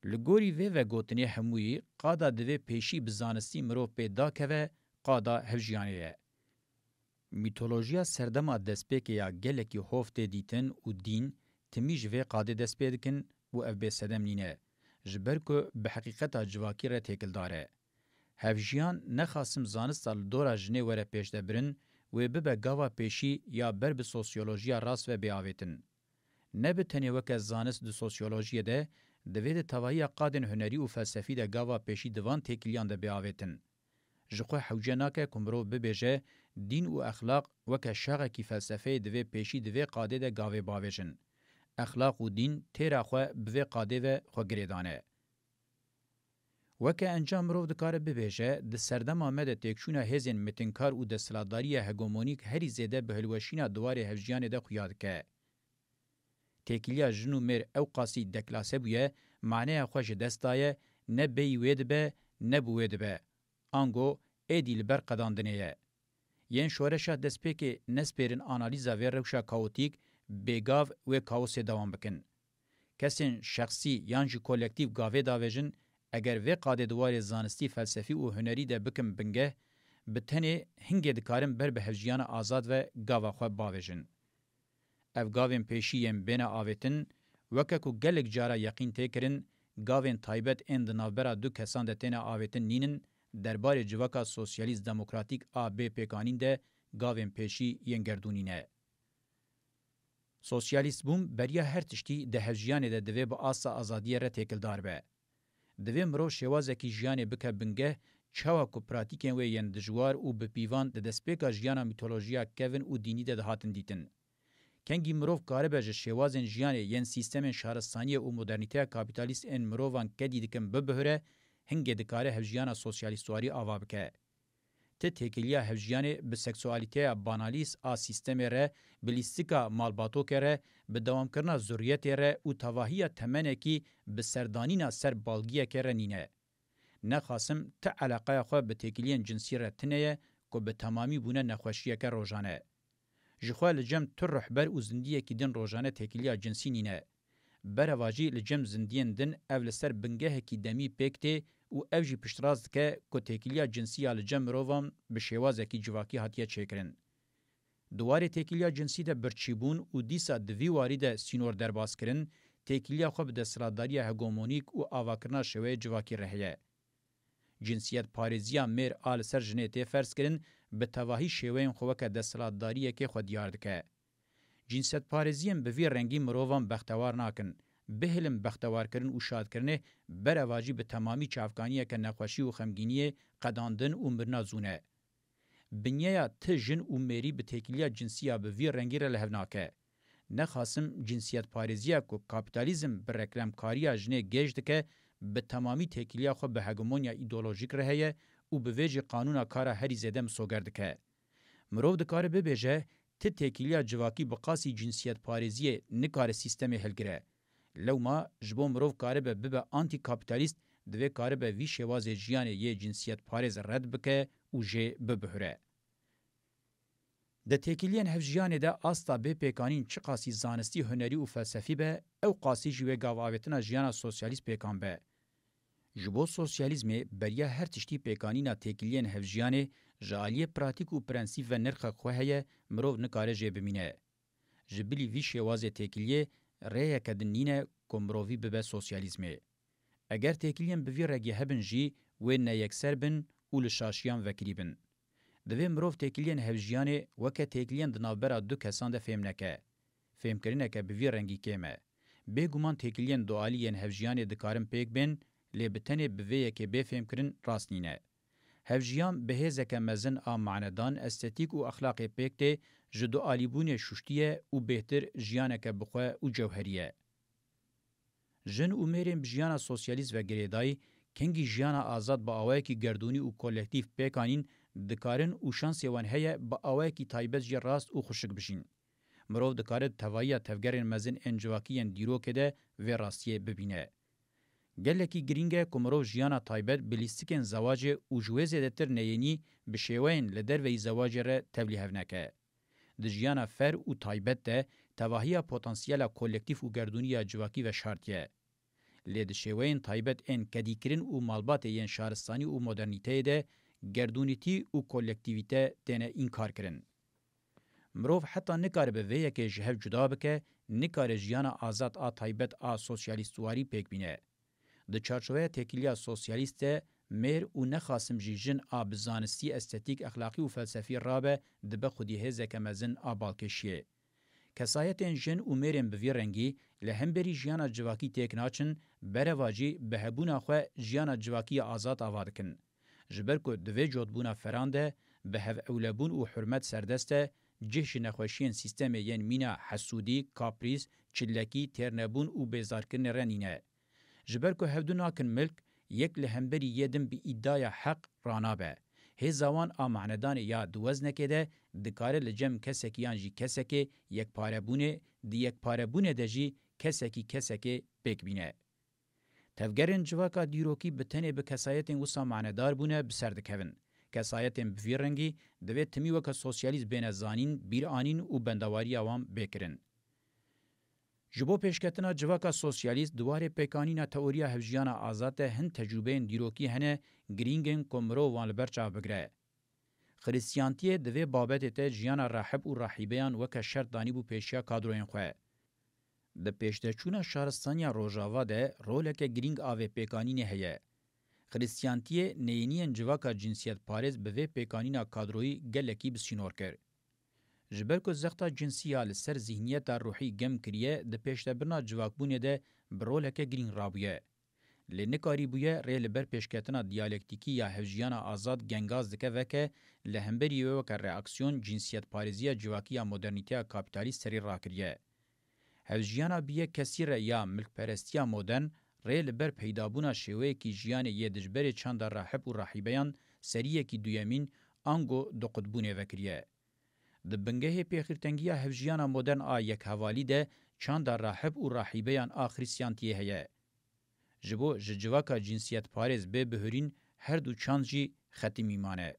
Li gorî vê vegotinê hemûyî, qada divê pêşî bi zanistî mirov pê dakeve, qada hevjiyanê ye. Mîtolojiya serdema destpêkê ya gelekî hov tê dîtin û dîn timî ji vê qadê dest pê dikin û ev bêsedem nîne, ji ber ku bi heqîqeta civakî re têkildar e. Hevjiyan nexasim zanista li dora jinê were pêşdebirin, wê bibe gava pêşî ya ber bi sosyolojiya rast ve bê avêtin. Ne bi tenê weke zanist di sosyolojiyê de, divê di tevahiya qadên hunerî û felsefî de gava pêşî di van têkiliyan de bê avêtin. Ji xwe hewce nake ku mirov bibêje, dîn û exlaq weke şaxekî felsefeyê divê pêşî di vê qadê de gavê bavêjin. Exlaq û dîn têra xwe bi vê qadê ve xwe girêdane. Weke encam mirov dikare bibêje, di serdema me de têkçûna hêzên mitinkar û desthilatdariya hegemonîk herî zêde bi hilweşîna di warê hevjiyanê de xuya dike. Têkiliya jin û mêr ewqasî deklase bûye, maneya xwe ji dest daye, ne bêyî wê dibe, ne bi wê dibe. Ango êdî li ber qedandinê ye. Yên şoreşa destpêkê nespêrin analîza vê rewşa kaotîk, bêgav wê kaosê dewam bikin. Kesên şexsî yan jî kolektîf gavê davêjin, eger vê qadê di warê zanistî, felsefî û hunerî de bikin bingeh, bi tenê hingê dikarin ber bi hevjiyana azad ve gava xwe bavêjin. Ev gavên pêşî yên bêne avêtin, weke ku gelek cara yeqîn tê kirin, gavên taybet ên di navbera du kesan de têne avêtin nînin, derbarê civaka sosyalîst demokratîk a bê pêkanîn de gavên pêşî yên gerdûnî ne. Sosyalîstbûn beriya her tiştî di hevjiyanê de divê bi asta azadiyê re têkildar be. Divê mirov şêwazekî jiyanê bike bingeh, çawa ku pratîkên wê yên dijwar û bi pîvan di destpêka jiyana mîtolojiya kevin û dînî de dihatin dîtin. Kengî mirov karibe ji şêwazên jiyanê yên sîstemên şaristaniyê û modernîteya kapîtalîst ên mirovan kedî dikin bibihire, hingê dikare hevjiyana sosyalîstwarî ava bike. Ti têkiliya hevjiyanê bi seksualîteya banalîst a sîstemê re, bi lîstika malbatokê re, bi dewamkirina zurriyetê re û tevahiya temenekî bi serdanîna ser balgiyekê re nîne. Nexasim ti eleqeya xwe bi têkiliyên cinsî re tune ye ku bi temamî bûne nexweşiyeke rojane. Ji xwe li cem tu rihber û zindiyekî din rojane têkiliya cinsî nîne. Berevajî li cem zindiyên din ev li ser bingehekî demî pêk tê û ev jî piştrast dike ku têkiliya cinsî ya li cem mirovan bi şêwazekî civakî hatiye çêkirin. Di warê têkiliya cinsî de birçîbûn û dîsa di vî warî de sînor derbaskirin, têkiliya xwe bi desthilatdariya hegemonîk û avakirina şêweyê civakî re heye. Cinsiyetparêziya mêr a li ser jinê tê ferzkirin, bi tevahî şêweyên xwe weke desthilatdariyekê xwe diyar dike. Cinsiyetparêziyên bi vî rengî mirovan bextewar nakin. Bihêlin bextewarkirin û şadkirinê, berevajî bi temamî çavkaniyeke nexweşî û xemgîniyê, qedandin û mirina zû ne. Binyeya ti jin û mêrî bi têkiliya cinsî ya bi vî rengî re li hev nake. Nexasim cinsiyetparêziya ku kapîtalîzm bi reklamkariya jinê gêj dike, bi temamî têkiliya xwe bi hegemonya îdeolojîk re heye û bi vê jî qanûna kara herî zêde misoger dike. Mirov dikare bibêje, ti têkiliya civakî bi qasî cinsiyetparêziyê nikare sîstemê hilgire. Lewma ji bo mirov karibe bibe antîkapîtalîst, divê karibe vî şêwazê jiyanê yê cinsiyetparêz red bike û jê bibihire. Di têkiliyên hevjiyanê de asta bê pêkanîn çiqasî zanistî, hunerî û felsefî be, ew qasî jî wê gavavêtina jiyana sosyalîst pêkan be. Ji bo sosyalîzmê beriya her tiştî pêkanîna têkiliyên hevjiyanê ji aliyê pratîk û prensîp ve nirxek xwe heye, mirov nikare jê bimîne. Ji bilî vî şêwazê têkiliyê rêyeke din nîne ku mirovî bibe sosyalîzmê. Eger têkiliyên bi vî rengî hebin jî, wê neyekser bin û li şaşiyan vekirî bin. Divê mirov têkiliyên hevjiyanê weke têkiliyên di navbera du kesan de fêm neke. Fêmkirineke bi vî rengî kêm e. Bêguman têkiliyên dualî yên hevjiyanê dikarin pêk bên, lê bi tenê bi vê yekê bê fêmkirin rast nîne. Hevjiyan bi hêzeke mezin a manedan, estetîk û exlaqê pêk tê, ji dualîbûnê şuştî ye û bêhtir jiyaneke bi xwe û cewherî ye. Jin û mêrên bi jiyana sosyalîst ve girêdayî, Kengî jiyana azad bi awayekî gerdûnî û kolektîf pêk anîn dikarin û şansê wan heye bi awayekî taybet jî rast û xweşik bijîn. Mirov dikare di tevahiya tevgerên mezin ên civakî yên dîrokê de vê rastiyê bibîne. Gelekî girîng e ku mirov jiyana taybet bi lîstikên zewacê û ji wê zêdetir neyênî bi şêweyên li derveyî zewacê re tevlîhev neke. Di jiyana fer û taybet de tevahiya potansiyela kolektîf û gerdûnî ya civakî veşartiye. Lê di şêweyên taybet ên kedîkirin û malbatê yên şaristanî û modernîteyê de gerdûnîtî û kolektîvîte têne înkarkirin. Mirov heta nikare bi vê yekê ji hev cuda bike, nikare jiyana azad a taybet a sosyalîstwarî pêk bîne. Di çarçoveya têkiliya sosyalîst de mêr û nexasim jî jin a bi zanistî, estetîk, exlaqî û felsefî rabe dibe xwedî hêzeke mezin a balkêşiyê. Kesayetên jin û mêrên bi vî rengî li hemberî jiyana civakî têk naçin, berevajî bi hebûna xwe jiyana civakî ya azad ava dikin. Ji ber ku di vê cotbûna feran de bi hevewlebûn û hurmet serdest e, cih ji nexweşiyên sîstemê yên mîna hesûdî, kaprîs, çilekî, têrnebûn û bêzarkirinê re nîne. Ji ber ku hevdu nakin milk, yek li hemberî yê din bi îdaya heq ranabe. Hêza wan a manedanê ya di weznekê de dikare li cem kesekî yan jî kesekê yekparebûnê, di yekparebûnê de jî kesekî kesekê pêk bîne. Tevgerên civaka dîrokî bi tenê bi kesayetên wisa manedar bûne bi ser dikevin. Kesayetên bi vî rengî divê timî weke sosyalîst bêne zanîn, bîr anîn û bendewariya wan bê kirin. Ji bo pêşketina civaka sosyalîst di warê pêkanîna teoriya hevjiyana azad de hin tecrûbeyên dîrokî hene, girîng in ku mirov wan li ber çav bigire. Xiristiyantiyê di vê babetê de jiyana rahib û rahîbeyan weke şert danîbû pêşiya kadroyên xwe. Di pêşdeçûna şaristaniya Rojava de roleke girîng a vê pêkanînê heye. Xiristiyantiyê neyêniyên civaka cinsiyetparêz bi vê pêkanîna kadroyî gelekî bi sînor kir. Ji ber ku zexta cinsî ya li ser zîhniyeta ruhî gem kiriye, di pêşdebirina civakbûnê de bi roleke girîng rabûye. Lê nikarîbûye rê li ber pêşketina diyalektîkî ya hevjiyana azad gengaz dike veke, li hemberî wê weke reaksiyon cinsiyetparêziya civakî ya modernîteya kapîtalîst serî rakiriye. Hevjiyana bi yek kesî re ya milkperestiya modern rê li ber peydabûna şêweyekî jiyanê yê dijberê çanda rahib û rahîbeyan seriyekî duyemîn ango duqutbûnê vekiriye. Di bingehê pêxîrtengiya hevjiyana modern a yekhevalî de çanda rahib û rahîbeyan a Xiristiyantiyê heye. Ji bo ji civaka cinsiyetparêz bê bihurîn her du çand jî xetimî mane.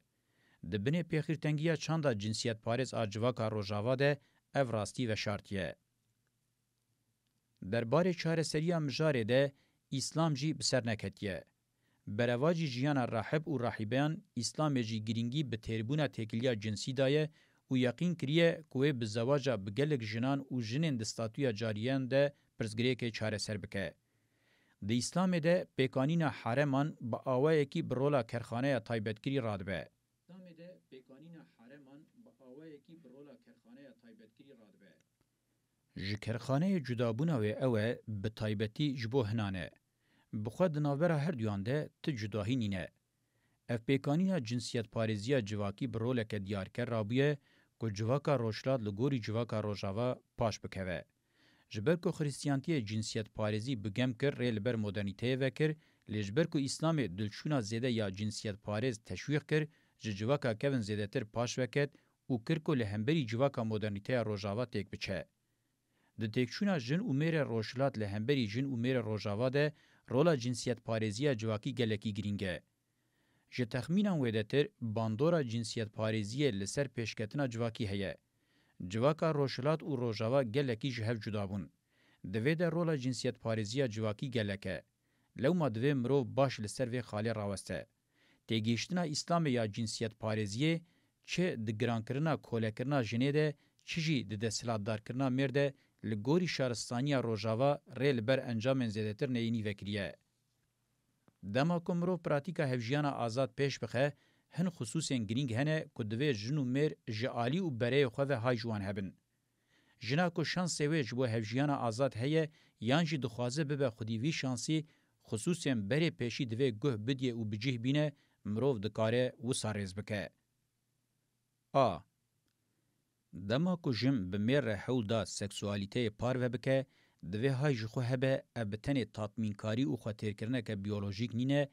Di binê pêxîrtengiya çanda cinsiyetparêz a civaka Rojava de ev rastî veşartiye. Derbarê çareseriya mijarê de Îslam jî bi ser neketiye. Berevacî jiyana rahib û rahîbeyan Îslamê jî girîngî bi têrbûna têkiliya cinsî daye û yeqîn kiriye ku wê bi zewaca bi gelek jinan û jinên di statûya cariyan de pirsgirêkê çareser bike. Di Îslamê de pêkanîna hareman bi awayekî bi rola kerxaneya taybetkirî radibe. Îslamê de pêkanîna hareman bi awayekî bi rola kerxaneya taybetkirî radibe. Ji kerxaneyê cudabûna wê ew e, bi taybetî ji bo hinan e. Bi xwe di navbera herduyan de ti cudahî nîne. Ev pêkanîna cinsiyetparêziya civakî bi roleke diyarker rabûye ku civaka Rojhilat li gorî civaka Rojava paş bikeve. Ji ber ku Xiristiyantiyê cinsiyetparêzî bi gem kir, rê li ber modernîteyê vekir, lê ji ber ku Îslamê dilçûna zêde ya cinsiyetparêz teşwîq kir, ji civaka kevin zêdetir paş veket û kir ku li hemberî civaka modernîteya Rojava têk biçe. Di têkçûna jin û mêrê Rojhilat li hemberî jin û mêrê Rojava de rola cinsiyetparêziya civakî gelekî girîng e. Ji texmînan wêdetir, bandora cinsiyetparêziyê li ser pêşketina civakî heye. Civaka Rojhilat û Rojava gelekî ji hev cuda bûn. Di vê de rola cinsiyetparêziya civakî gelek e. Lewma divê mirov baş li ser vê xalê raweste. Têgihiştina Îslamê ya cinsiyetparêziyê çi di girankirina kolekirina jinê de, çi jî di desthilatdarkirina mêr de li gorî şaristaniya Rojava rê li ber encamên zêdetir neyînî vekiriye. Dema ku mirov pratîka hevjiyana azad pêş bixe, hin xisûsên girîng hene ku divê jin û mêr ji alî û bereyê xwe ve hay ji wan hebin. Jina ku şansê wê ji bo hevjiyana azad heye yan jî dixwaze bibe xwedî vî şansî, xisûsên berê pêşî divê guh bidiyê û bi cih bîne, mirov dikare wisa rêz bike. A. Dema ku jin bi mêr re hewl da seksualîteyê parve bike, Divê hay ji xwe hebe, ev bi tenê tatmînkarî û xwetêrkirineke biyolojîk nîne,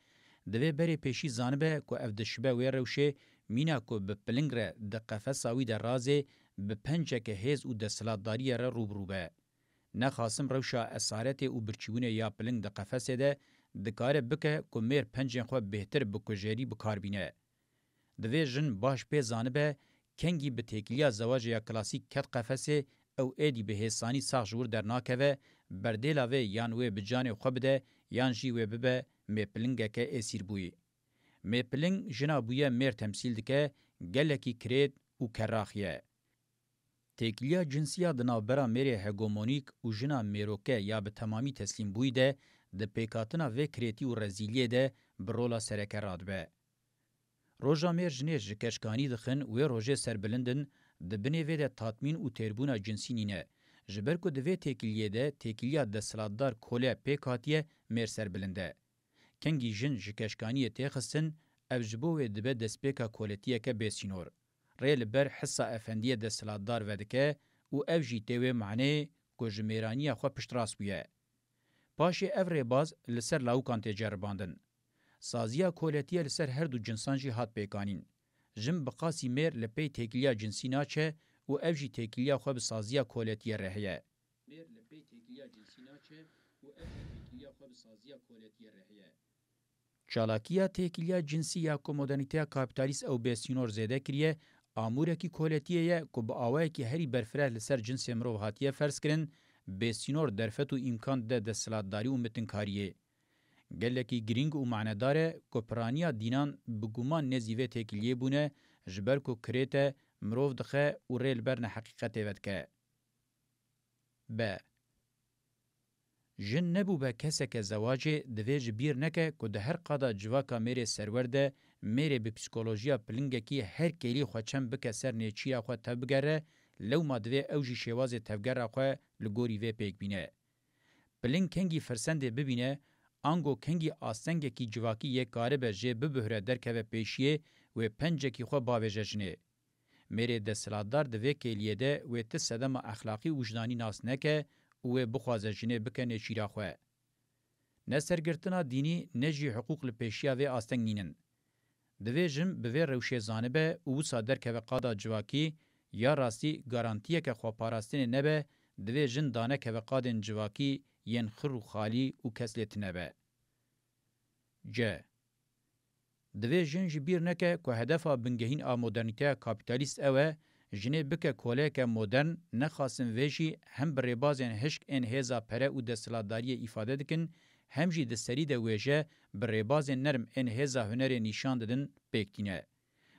divê berê pêşî zanibe ku ev dişibe wê rewşê, mîna ku bi piling re di qefesa wî de razê, bi penceke hêz û desthilatdariyê re rû bi rû be. Nexasim rewşa esaretê û birçîbûnê ya piling di qefesê de dikare bike ku mêr pencên xwe bêhtir bi kujerî bi kar bîne. Divê jin baş pê zanibe, kengî bi têkiliya zewacê ya klasîk ket qefesê, ew êdî bi hêsanî sax ji wir dernakeve, berdêla vê yan wê bi canê xwe bide, yan jî wê bibe mêpilingeke êsîrbûyî. Mêpiling jina bûye mêr temsîl dike, gelekî kirêt û kerrax ye. Têkiliya cinsî ya di navbera mêrê hegemonîk û jina mêroke ya bi temamî teslîmbûyî de, di pêkhatina vê kirêtî û rezîliyê de bi rola sereke radibe. Roja mêr jinê ji keşkanî dixin, wê rojê serbilind in, di binê vê de tatmîn û têrbûna cinsî nîne. Ji ber ku di vê têkiliyê de têkiliya desthilatdar kole pêk hatiye, mêr serbilind e. Kengî jin ji keşkaniyê tê xistin, ev ji bo wê dibe destpêka koletiyeke bêsînor. Rê li ber hisa efendiyê desthilatdar vedike û ev jî tê wê maneyê ku ji mêraniya xwe piştrast bûye. Paşê ev rêbaz li ser lawikan tê ceribandin. Saziya koletiyê li ser her du cinsan jî hat pêkanîn. Jin bi qasî mêr li pey têkiliya cinsî naçe û ev jî têkiliya xwe bi saziya koletiyê re heye. Mêr li pey têkiliya cinsî naçe û ev jî têkiliya xwe bi saziya koletiyê re heye. Çalakiya têkiliya cinsî ya ku modernîteya kapîtalîst ew bêsînor zêde kiriye, amûrekî koletiyê ye ku bi awayekî herî berfireh li ser cinsê mirov hatiye ferzkirin, bêsînor derfet û îmkan dide desthilatdarî û mitinkariyê. Gelekî girîng û manedar e ku piraniya dînan bi guman nêzî vê têkiliyê bûne, ji ber ku kirêt e, mirov dixe û rê li ber neheqîqetê vedike. B. Jin nebûbe keseke zewacê, divê ji bîr neke ku di her qada civaka mêrê serwer de mêrê bi psîkolojiya pilingekî her kêlî xwe çem bike ser nêçîra xwe tevbigere, lewma divê ew jî şêwazê tevgera xwe li gorî vê pêk bîne. Piling kengî firsendê bibîne, ango kengî astengekî civakî yê karibe jê bibuhre derkeve pêşiyê, wê pencekî xwe bavêje jinê. Mêrê desthilatdar di vê kêliyê de wê ti sedema exlaqî û wijdanî nas neke û wê bixwaze jinê bike nêçîra xwe. Ne sergirtina dînî ne jî hiqûq li pêşiya vê asteng nînin. Divê jin bi vê rewşê zanibe û wisa derkeve qada civakî, ya rastî garantiyeke xweparastinê nebe, divê jin danekeve qadên civakî yên xir û xalî û kes lê tune be. C. Divê jin ji bîr neke ku hedefa bingehîn a modernîteya kapîtalîst ew e, jinê bike koleyeke modern, nexasim vê jî hem bi rêbazên hişk ên hêza pere û desthilatdariyê îfade dikin, hem jî di serî de wêje bi rêbazên nerm ên hêza hunerê nîşan didin, pêk tîne.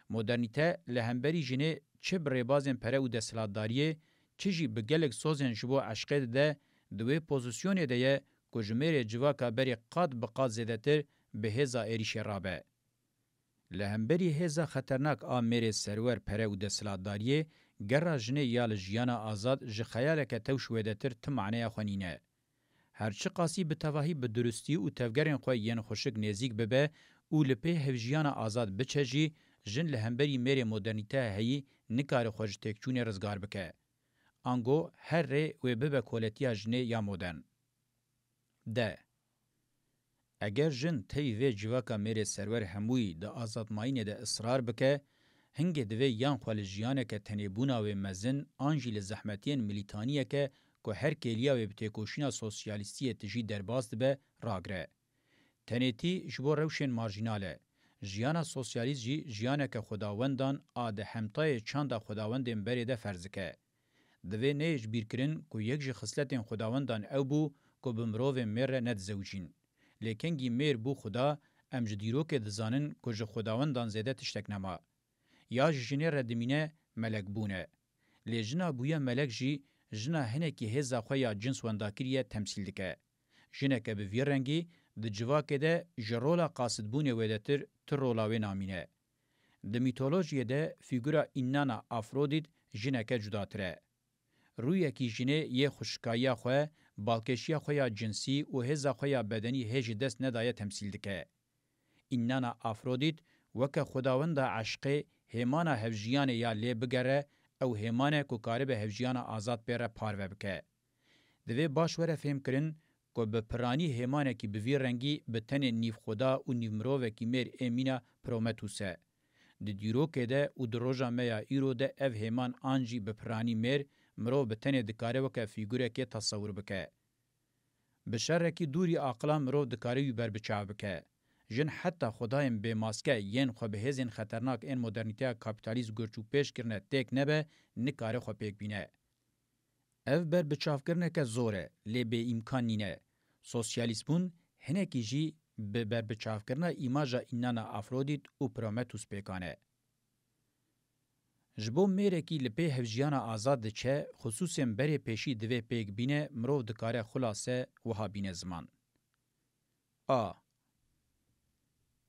Modernîte li hemberî jinê çi bi rêbazên pere û desthilatdariyê, çi jî bi gelek sozên ji bo eşqê dide, di wê pozîsyonê de ye ku ji mêrê civaka berê qat bi qat zêdetir bi hêza êrîşê rabe. Li hemberî hêza xeternak a mêrê serwer, pere û desthilatdariyê, gera jinê ya li jiyana azad ji xeyaleke tewş wêdetir ti maneya xwe nîne. Her çiqasî bi tevahî bi durustî û tevgerên xwe yên xweşik nêzîk bibe û li pê hevjiyana azad biçe jî, jin li hemberî mêrê modernîteya heyî nikare xwe ji têkçûnê rizgar bike. Ango her rê wê bibe koletiya jinê ya modern. D. Eger jin tevî vê civaka mêrê serwer hemûyî di azadmayînê de israr bike, hingê divê yan xwe li jiyaneke tenêbûna wê mezin an jî li zehmetiyên milîtaniyeke ku her kêliya wê bi têkoşîna sosyalîstiyê tijî derbas dibe, ragire. Tenêtî ji bo rewşên marjînal e. Jiyana sosyalîst jî jiyaneke xwedawendan a di hemtayê çanda xwedawendên berê de ferz dike. Divê neyê ji bîr kirin ku yek ji xisletên xwedawendan ew bû ku bi mirovên mêr re nedizewicîn. Lê kengî mêr bû xuda, em ji dîrokê dizanin ku ji xwedawendan zêde tiştek nema. Ya ji jinê re dimîne melekbûn e. Lê jina bûye melek jî jina hinekî hêza xwe ya cins wenda kiriye temsîl dike. Jineke bi vî rengî di civakê de ji rola qasidbûnê wêdetir tu rola wê namîne. Di mîtolojiyê de fîgura Înnana Afrodît jineke cudatir e. Rûyekî jinê yê xwişikayiya xwe, balkêşiya xwe ya cinsî û hêza xwe ya bedenî hê ji dest nedaye temsîl dike. Înnana Afrodît weke xwedawenda eşqê hêmana hevjiyanê ya lê bigere, ew hêman e ku karibe hevjiyana azad pê re parve bike. Divê baş were fêhmkirin ku bi piranî hêmanekî bi vî rengî bi tenê nîvxweda û nîvmirovekî mêr ê mîna Prometûs e. Di dîrokê de û di roja me ya îro de ev hêman an jî bi piranî mêr, mirov bi tenê dikare weke fîgurekê tesewir bike. Bi şerekî dûrî aqila mirov dikare wî berbiçav bike. Jin heta xwedayên bêmaske yên xwe bi hêzên xeternak ên modernîteya kapîtalîst girçûpêş kirine têk nebe, nikare xwe pêk bîne. Ev berbiçavkirineke zor e, lê bêîmkan nîne. Sosyalîstbûn hinekî jî bi berbiçavkirina îmaja Înana Afrodît û Prometûs pêkan e. Ji bo mêrekî li pê hevjiyana azad diçe, xisûsên berê pêşî divê pêk bîne, mirov dikare xulase wiha bîne ziman. A.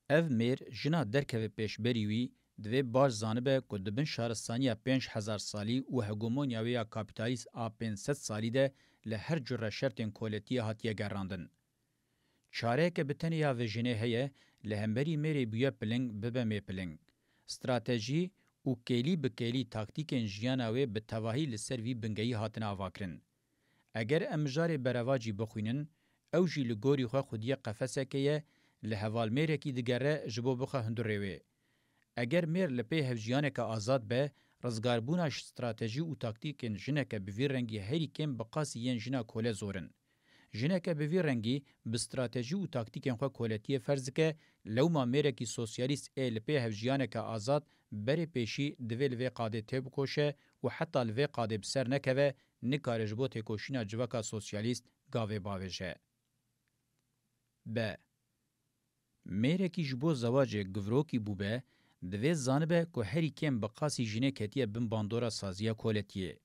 Ev mêr jina derkeve pêşberî wî, divê baş zanibe ku di bin şaristaniya pênc hezar salî û hegemonya wê ya kapîtalîst a pênc sed salî de li her cure şertên koletiyê hatiye gerandin. Çareyeke bi tenê ya vejênê heye, li hemberî mêrê bûye piling, bibe mêrpiling. Stratejî û kêlî bi kêlî taktîkên jiyana wê bi tevahî li ser vî bingehî hatine avakirin. Eger em mijarê berevacî bixwînin, ew jî li gorî xwe xwediyê qefesekê ye, li hevalmêrekî digere ji bo bixe hundurê wê. Eger mêr li pê hevjiyaneke azad be, rizgarbûna ji stratejî û taktîkên jineke bi vî rengî herî kêm bi qasî yên jina kole zor in. Jineke bi vî rengî bi stratejî û taktîkên xwe koletiyê ferz dike, lewma mêrekî sosyalîst ê li pê hevjiyaneke azad berê pêşî divê li vê qadê têbikoşe û heta li vê qadê bi ser nekeve, nikare ji bo têkoşîna civaka sosyalîst gavê bavêje. B. Mêrekî ji bo zewacê givrokî bûbe, divê zanibe ku herî kêm bi qasî jinê ketiye bin bandora saziya koletiyê.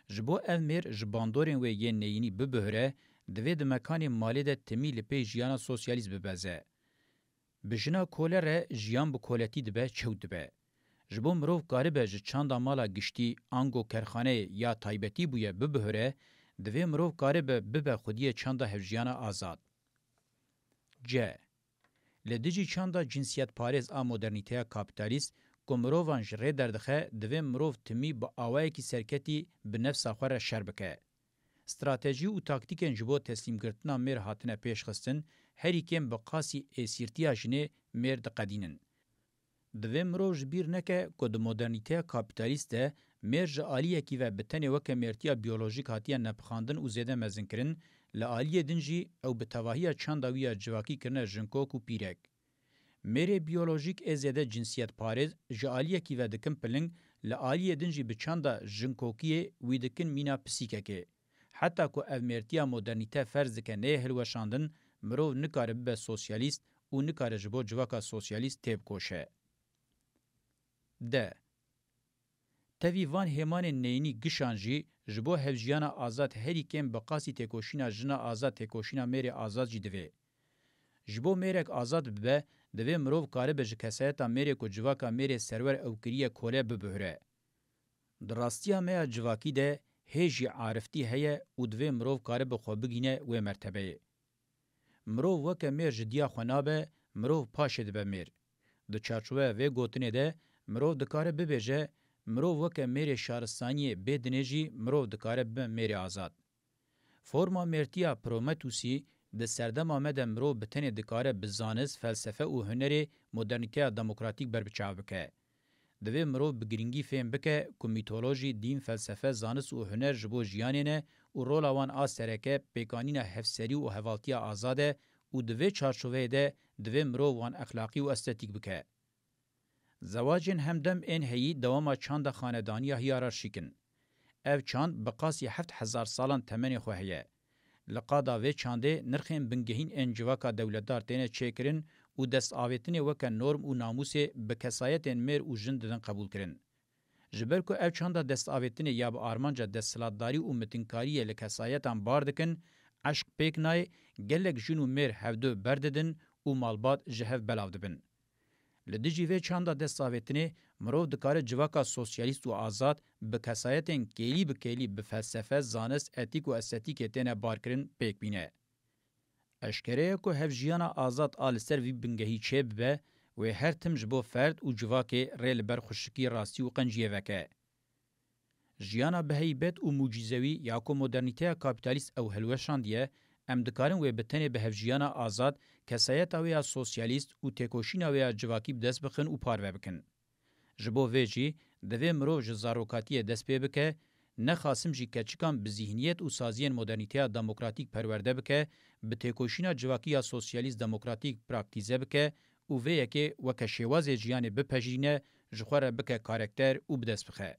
Ji bo ev mêr ji bandorên wê yên neyînî bibihire, divê di mekanê malê de timî li pê jiyana sosyalîst bibeze. Bi jina kole re jiyan bi koletî dibe, çewt dibe. Ji bo mirov karibe ji çanda mala giştî, ango kerxaneyê ya taybetî bûye bibihire, divê mirov karibe bibe xwediyê çanda hevjiyana azad. C. Li dijî çanda cinsiyetparêz a modernîteya kapîtalîst ku mirovan ji rê derdixe, divê mirov timî bi awayekî serketî bi nefsa xwe re şer bike. Stratejî û taktîkên ji bo teslîmgirtina mêr hatine pêşxistin, herî kêm bi qasî êsîrtiya jinê mêr diqedînin. Divê mirov ji bîr neke ku di modernîteya kapîtalîst de mêr ji aliyekî ve bi tenê weke mêrtiya biyolojîk hatiye nepixandin û zêde mezinkirin, li aliyê din jî ew bi tevahiya çanda wî ya civakî kirine jinkok û pîrek. Mêrê biyolojîk ê zêde cinsiyetparêz ji aliyekî ve dikin piling, li aliyê din jî bi çanda jinkokiyê wî dikin mîna pisîkekê. Heta ku ev mêrtiya modernîte ferz dike neyê hilweşandin, mirov nikare bibe sosyalîst û nikare ji bo civaka sosyalîst têbikoşe. D. Tevî van hêmanên neyînî gişan jî ji bo hevjiyana azad herî kêm bi qasî têkoşîna jina azad, têkoşîna mêrê azad jî divê. Ji bo mêrek azad bibe, divê mirov karibe ji kesayeta mêrê ku civaka mêrê serwer ew kiriye kole bibihire. Di rastiya me ya civakî de hê jî ariftî heye û divê mirov karibe xwe bigîne wê mertebeyê. Mirov weke mêr ji diya xwe nabe, mirov paşê dibe mêr. Di çarçoveya vê gotinê de mirov dikare bibêje, mirov weke mêrê şaristaniyê bê dinê jî mirov dikare bibe mêrê azad. Forma mêrtiya Prometûsî di serdema me de mirov bi tenê dikare bi zanist, felsefe û hunerê modernîteya demokratîk berbiçav bike. Divê mirov bi girîngî fêm bike ku mîtolojî, dîn, felsefe, zanist û huner ji bo jiyanê ne û rola wan a sereke pêkanîna hevserî û hevaltiya azad e û di vê çarçoveyê de divê mirov wan exlaqî û estetîk bike. Zewacên hemdem ên heyî dewama çanda xanedaniya hiyerarşîk in. Ev çand bi qasî heft hezar salan temenê xwe heye. Li qada vê çandê nirxên bingehîn ên civaka dewletdar têne çêkirin û destavêtinê weke norm û namûsê bi kesayetên mêr û jin didin qebûlkirin. Ji ber ku ev çanda destavêtinê ya bi armanca desthilatdarî û mitinkariyê li kesayetan bar dikin, eşq pêk nayê, gelek jin û mêr hevdu berdidin û malbat ji hev belav dibin. Li dijî vê çanda destavêtinê mirov dikare civaka sosyalîst û azad bi kesayetên kêlî bi kêlî bi felsefe, zanist, etîk û estetîkê têne barkirin pêk bîne. Eşkere ye ku hevjiyana azad a li ser vî bingehî çêbibe, wê her tim ji bo ferd û civakê rê li ber xweşikî, rastî û qenciyê veke. Jiyana bi heybet û mucîzewî ya ku modernîteya kapîtalîst ew hilweşandiye, em dikarin wê bi tenê bi hevjiyana azad, kesayeta wê ya sosyalîst û têkoşîna wê ya civakî bi dest bixin û parve bikin. Ji bo vê jî, divê mirov ji zarokatiyê dest pê bike, ne xasim jî keçikan bi zîhniyet û saziyên modernîteya demokratîk perwerde bike, bi têkoşîna civakî ya sosyalîst demokratîk praktîze bike û vê yekê weke şêwazê jiyanê bipejirîne, ji xwe re bike karekter û bi dest bixe.